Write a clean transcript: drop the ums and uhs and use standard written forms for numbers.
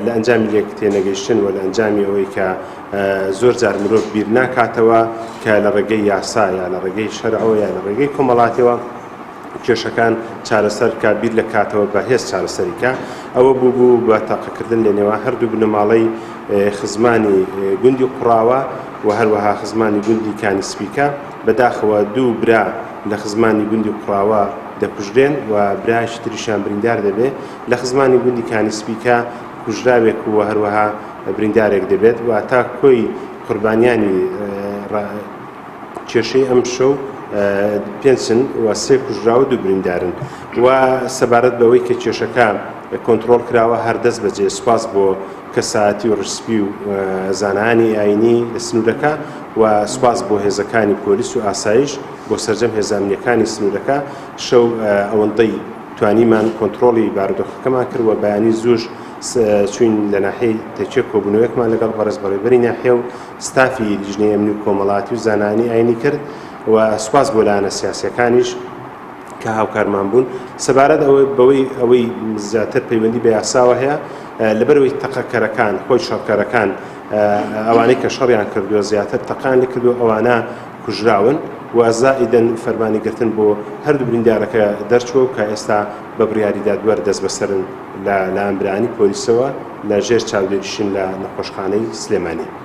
لە ئەنجامی لێک تێنەگەیشتن و لە ئەنجامی ئەوەی کە زۆر جار مرۆڤ بیر ناکاتەوە کە لە ڕێگەی یاسا یا لە ڕێگەی شەرعەوە یا لە ڕێگەی کۆمەڵاتیەوە کێشەکان چارەسەر بکا، بیر لە کاتەوە بە هێز چارەسەری کا. ئەوە بوو بوو بە تەقەکردن لە نێوان هەردوو بنەماڵەی خزمانی گوندی قوڕاوە و هەروەها خزمانی گوندی کانی سپیکە. بەداخەوە دوو برا لە خزمانی گوندی قوڕاوە دەکوژرێن و برایەکی تریشیان بریندار دەبێ. لە خزمانی گوندی کانی سپیکە کوژراوێک و هەروەها بریندارێک دەبێت. واتە کۆی قوربانیانی کێشەی ئەمشەو پێنچن و سێ کوژراو و دوو بریندارن و سەبارەت بەوەی کە کێشەکە کۆنترۆڵ کراوە هەر دەست بەجێ سوپاس بۆ کەسایەتی و ڕیشسپی و زانایانی ئاینی لە سنوورەکە و سوپاس بۆ هێزەکانی پۆلیس و ئاسایش بۆ سەرجەم هێزە ئەمنیەکانی سنوورەکە شەو ئەوەندەی توانیمان کۆنترۆڵی بارودۆخەکەمان کرد و بەیانی زووش چوین لە ناحیەی تەکیە کۆبوونەوەیەکمان لەگەڵ بەڕێز بەڕێوەبەری ناحیە و ستافی لیژنەی ئەمنی و کۆمەڵاتی و زانایانی ئاینی کرد و سوپاس بۆ لایەنە سیاسیەکانیش کە هاوکارمان بوون سەبارەت ئەوەی بەوەی ئەوەی زیاتر پەیوەندی بە یاساوە هەیە لەبەرەوەی تەقەکەرەکان خۆی شەڕکەرەکان ئەوانەی کە شەڕیان کردووە زیاتر تەقان لە کردووە ئەوانە کوژراون و زائیدەن فەرمانی گرتن بۆ هەردوو بریندارەکە دەرچووە و کە ئێستا بە بڕیاری دادوەر دەستبەسەرن لە لایەن برانی پۆلیسەوە لە ژێر چاودێریشن لە نەخۆشخانەی سلێمانی.